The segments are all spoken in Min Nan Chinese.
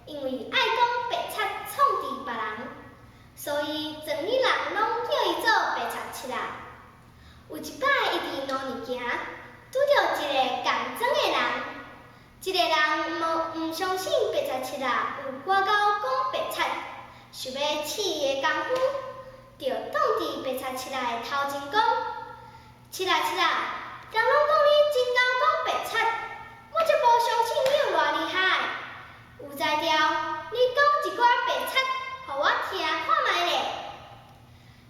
因為愛講白賊創治別人，所以庄里人攏叫伊做白賊七仔。有一擺，伊佇路爾行，拄著一个仝庄的人，這个人無毋相信白賊七仔有偌𠢕講白賊，想欲試伊的功夫，就擋佇白賊七仔的頭前講：七仔七仔，人攏講你真𠢕講白賊，我才無相信你有偌厲害。有才調，你講一寡白賊，予我聽看覓咧。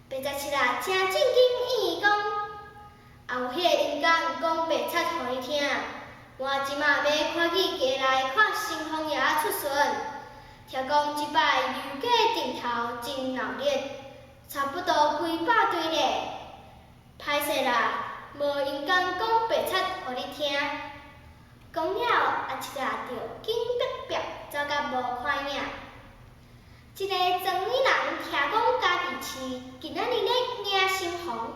白賊七仔誠正經應伊講：也有彼个勇敢講白賊予你聽。我這馬欲趕去街內看新豐爺仔出巡，聽講這擺油價頂頭真鬧熱，差不多幾百對咧。歹勢啦，無勇敢講白賊予你聽。講了，阿七仔就緊逼逼走甲無看影。這個庄里人聽講家己市今仔日咧迎新房，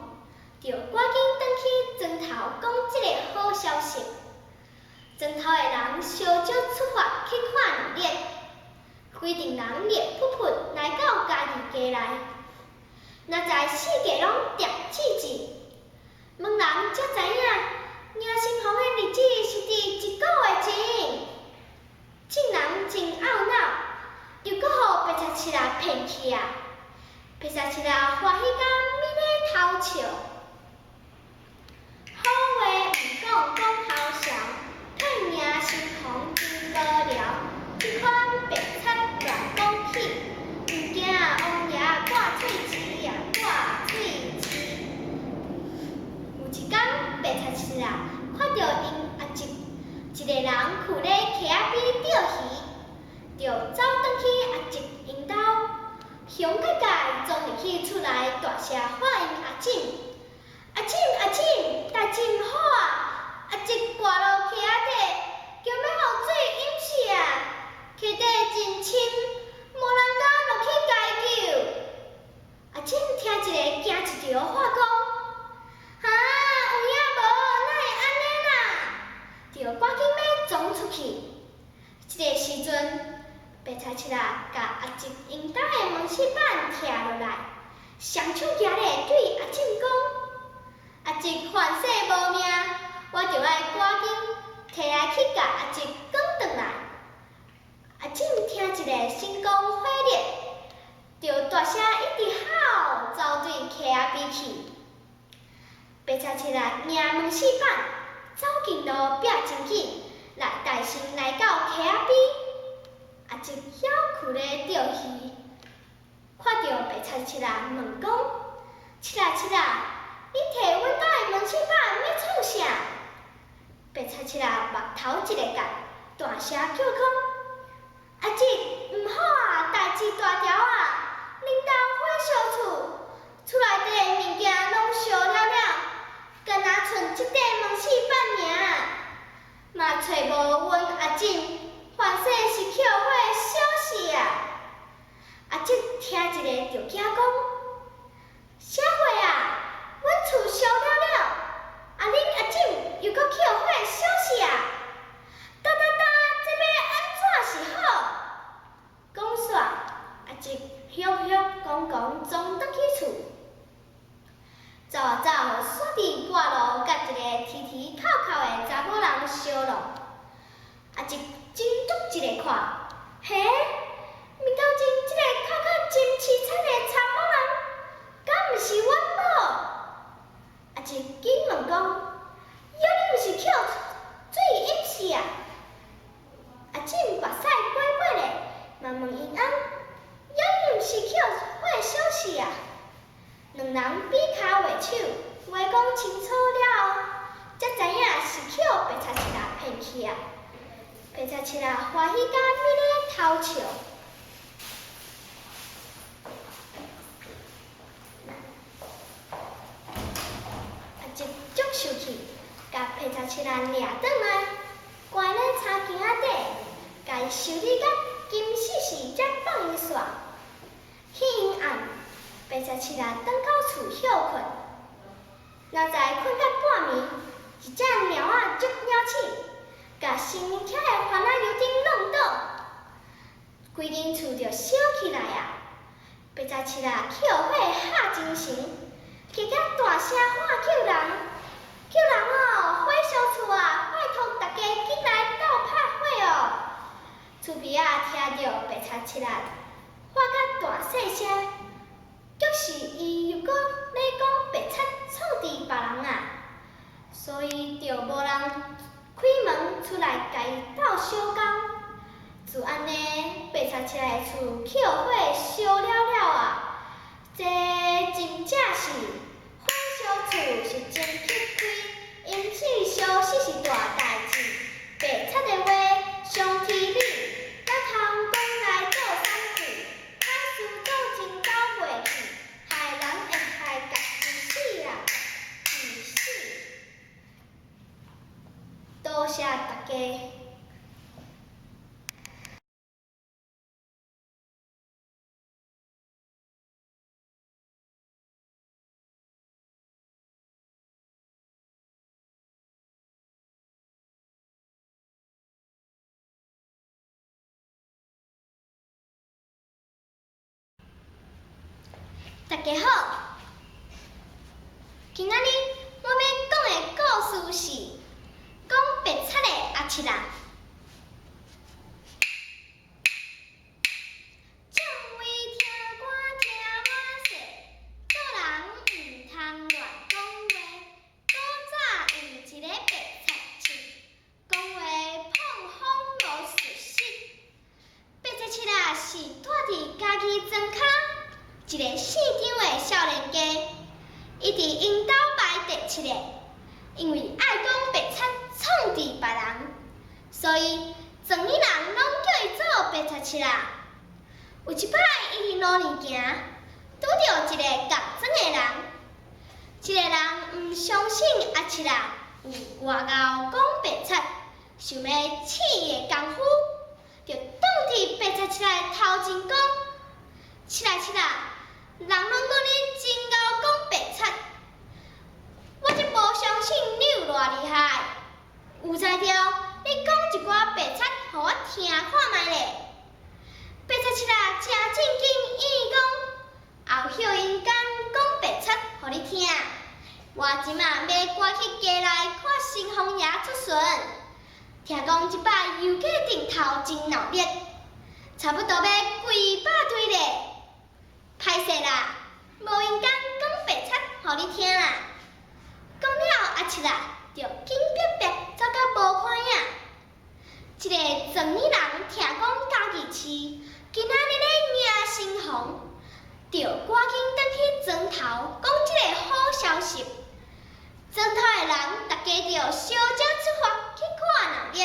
就趕緊轉去庄頭講這个好消息。庄頭的人相招出發去看熱鬧，規陣人熱噗噗來到家己街內，若知四界攏定吱吱，問人才知影，迎新房的日子是佇一个月前。眾人真懊惱，又閣予白賊七仔騙去啊！白賊七仔歡喜甲咪咧偷笑。好話毋講講偷笑，騙迎新房真無聊。這款白賊亂講起，毋驚王爺掛喙舌啊，掛喙舌。有一工，白賊七仔看著𪜶阿叔一个人囥咧溪仔邊釣魚，就走轉去阿叔𪜶兜，雄蓋蓋衝入去厝內，大聲喊𪜶阿婶：阿嬸阿嬸，代誌毋好啊！阿叔跋落溪仔底，驚欲予水淹死啊！溪底真深，無人敢落去共伊救。阿嬸聽一个驚一跳，喊講：哈，有影無？哪會按呢啦？就趕緊欲衝出去。這个時陣，白賊七仔共阿叔𪜶兜的門絲板拆落來，雙手舉咧對阿嬸講：阿叔凡世無命，我著愛趕緊提來去共阿叔轉轉來。阿嬸聽一个神光火熱，就大聲一直吼，走對溪仔邊去。白賊七仔迎門絲板，走近路拼真緊，來大聲來到溪仔邊。阿叔猶囥咧釣魚，看著白賊七仔問講：七仔七仔，你提阮兜的門絲板欲創啥？白賊七仔目頭一个結，大聲叫講：阿叔，毋好啊，代誌大條啊！恁兜火燒厝，厝內底的物件攏燒了了，干焦賰這塊門絲板爾，嘛揣無阮阿婶，凡世是予火燒死啊！阿叔聽一个就驚講：啥貨啊？阮厝燒了了，啊恁阿嬸又閣予火燒死啊？噠噠噠，這欲按怎是好？講煞，阿叔雄雄講講衝轉去厝，走啊走，煞佇半路佮一個啼啼哭哭的查某人相挵。阿叔真足一个看，嘿，面頭前這个哭甲真悽慘的查某人，敢毋是阮某？阿叔緊問講：吆，你毋是予水淹死啊？阿嬸目屎桮桮咧，嘛問𪜶翁：吆，你毋是予火燒死啊？兩人比跤畫手，話講清楚了後，才知影是予白賊七仔騙去啊！白賊七仔歡喜甲咪咧偷笑。阿叔足生氣，共白賊七仔掠轉來，關咧柴墘仔底，共伊修理甲金死死，才放伊煞。彼昏暗，白賊七仔轉到厝歇睏，哪知睏到半暝，一隻貓仔足貓鼠，共新徛的番仔油燈挵倒。規間厝就燒起來啊！白賊七仔去予火嚇精神，加加大聲喊救人，救人哦！火燒厝啊！拜託大家緊來鬥拍火哦！厝邊仔聽著白賊七仔喊甲大細聲，卻是伊又閣咧講白賊創治別人啊，所以就無人開門出來共伊鬥相共。就按呢，白賊七仔的厝去予火燒了了啊！這真正是火燒厝是真乞虧，淹水燒死是大代誌。白賊的話傷天理，才通講來做慫氣，歹事做真走袂去，害人會害家己死啊，家己死。多謝大家。大家好，今仔日我欲講的故事是講白賊的阿七仔。眾位聽歌聽滿勢，做人毋通亂講話。古早有一个白賊七，講話膨風無事實。白賊七仔是住佇嘉義莊跤一个姓張的少年家，伊佇𪜶兜排第七个，因為愛講白賊創治別人，所以庄里人攏叫伊做白賊七仔。有一擺，伊佇路裡行，拄著一个仝裝的人，這个人毋相信阿七仔有偌𠢕講白賊，想欲試伊的功夫，就當佇白賊七仔的頭前講：七仔七仔，人攏講你真𠢕講白賊，我才無相信你有偌厲害。有才調，你講一寡白賊予我聽看覓咧。白賊七仔誠正經應伊講，後歇閒間講白賊予你聽。我這馬欲趕去街內看新皇爺出巡，聽講這擺油價頂頭真鬧熱，差不多欲幾百對咧。歹勢啦，無閒間講白賊予你聽啦。講了阿七仔就緊逼逼走甲無看影。這个庄里人聽講嘉義市今仔日咧迎新房，就趕緊轉去莊頭講這个好消息。莊頭的人大家就相接出發去看鬧熱，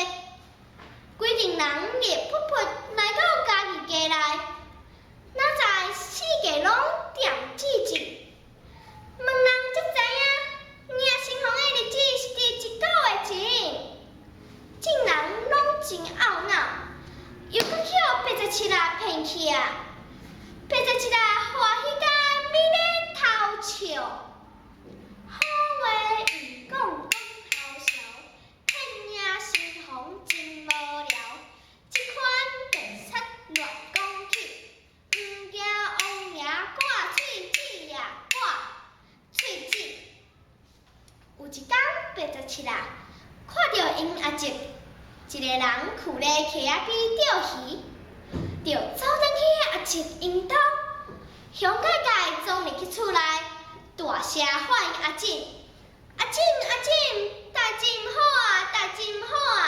規陣人熱噗噗來到嘉義街內，哪知四界攏恬寂寂，問人才知影，迎新房的日子是佇一個月前。眾人攏真懊惱，又閣去予白賊七仔騙去啊！白賊七仔歡喜甲咪咧偷笑。好話毋講講偷笑，騙迎新房真無聊。這款白賊亂講起，毋驚王爺掛喙舌呀，掛喙舌。有一工，白賊七仔看著𪜶阿叔，一个人囥咧溪仔邊釣魚，就走轉去阿叔𪜶兜，凶蓋蓋衝入去厝內，大聲喊𪜶阿婶：阿婶阿婶，代誌毋好啊，代誌毋好啊！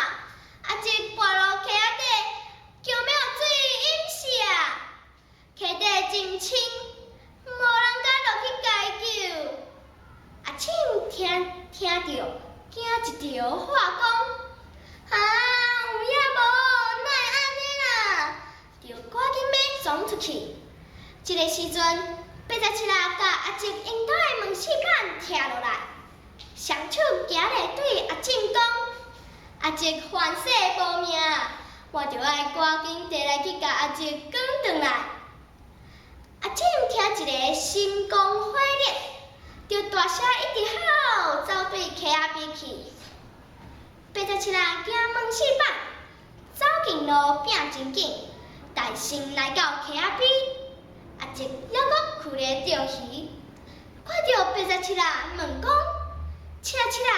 阿叔跋落溪仔底，驚欲予水淹死啊！溪底真深，無人敢落去共伊救。阿婶聽聽著，驚一著，喊講：啊，有影無？哪會按呢啦？就趕緊欲衝出去。這个時陣，白賊七仔共阿叔𪜶兜的門四板拆落來，雙手舉咧對阿婶講：阿叔凡世無命，我著愛趕緊綴來去共阿叔轉轉來。阿婶聽一个心光火熱，就大聲一直吼，走對溪仔邊去。白賊七仔驚門四板，走近路拚真緊，大聲來到溪仔邊，阿叔猶閣跍咧釣魚，看著白賊七仔，問講：七仔七仔，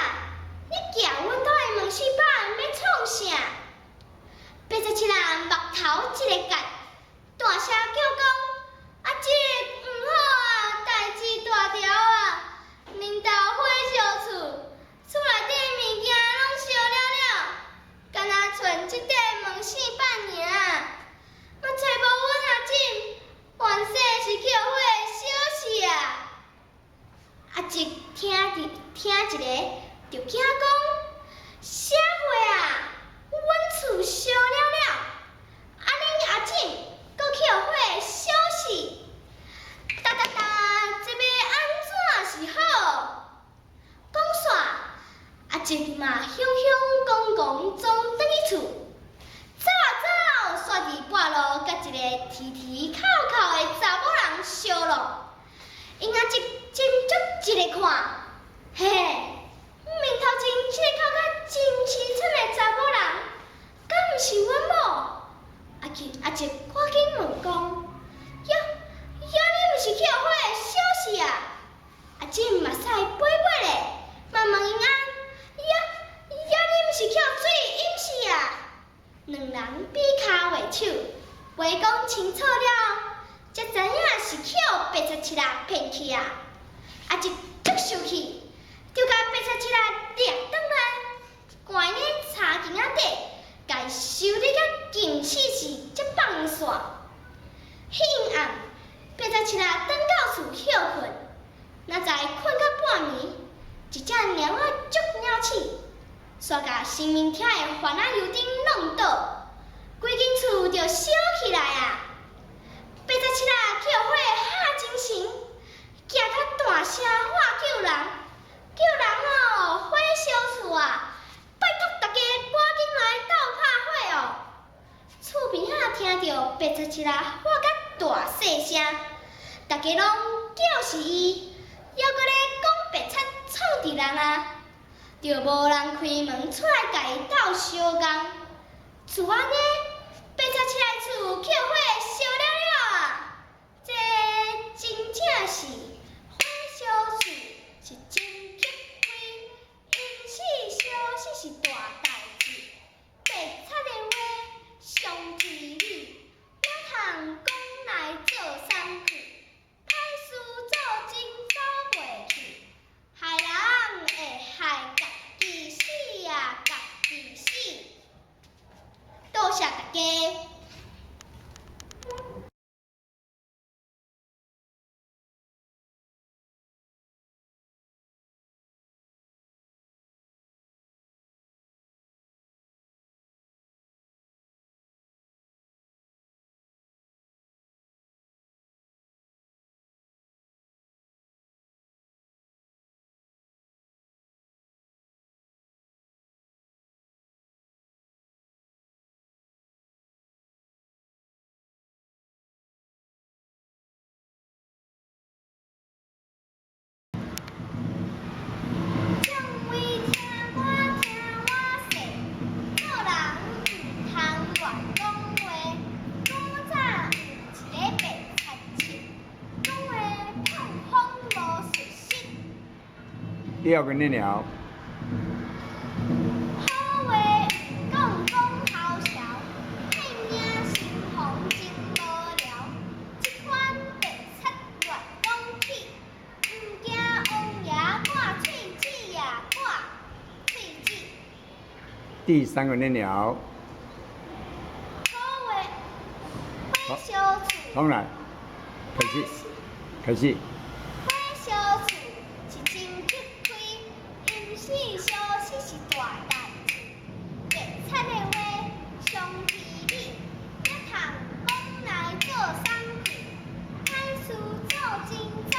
你舉阮兜的門市板欲創啥？白賊七仔目頭一个結，大聲叫講：阿叔，毋好啊，代誌大條啊！恁兜火燒厝，厝內底物件攏燒了了，干焦賰這塊門爍板爾，嘛揣無阮阿婶，原世是予火燒死啊！阿叔聽佇聽一个，就驚講：啥話啊？阮厝燒了了，啊恁阿婶閣予火燒死？噠噠噠，這欲按怎是好？講煞，阿叔嘛雄雄戇戇總轉去厝，走啊走，煞佇半路佮一个啼啼哭哭的查某人相挵。𪜶阿叔斟酌一个看，嘿，面頭前這个哭甲真悽慘的查某人，敢毋是阮某？阿叔阿叔趕緊問講：呀呀，你毋是予火燒死啊？阿婶目屎飛飛咧，嘛問𪜶翁：呀呀，你毋是予水淹死啊？兩人比跤畫手，話講清楚了，才知影是予白賊七仔騙去啊！阿叔足生氣，就共白賊七仔掠轉來，關咧柴墘仔底，共伊修理甲緊死死才放煞。彼昏暗，白賊七仔轉到厝歇睏，哪知睏到半暝，一隻貓仔足鳥鼠，煞共神明廳的番仔油燈弄倒，規間厝就燒起來啊！白賊七仔予火嚇精神，驚甲大聲喊救人，救人哦！火燒厝啊！拜託大家趕緊來鬥拍火哦！厝邊仔聽著白賊七仔喊甲大細聲，大家攏叫是伊，猶閣咧講白賊創佇人啊，就無人開門出來共伊鬥相共。就按呢，白賊七仔厝予火燒了了啊！這真正是火燒厝是真激虧，淹死燒死是大代誌。白賊的話上天理，哪通講來做送去？歹事做真走袂去，害人會害家己死啊，家己死。多謝大家。眾位聽我聽我說，做人毋通亂講話。古早有一個白賊七，講話碰風無實實。第二個念了。好話毋講講姣潲，騙命心防真無聊。這款白賊亂講起，毋驚王爺掛喙舌呀，掛喙舌。第三個念了。好話火燒厝。重來，開始，開始。火燒厝是真激虧，淹死燒死是大代誌。白賊的話上天理，哪通講來做送去？歹事做真走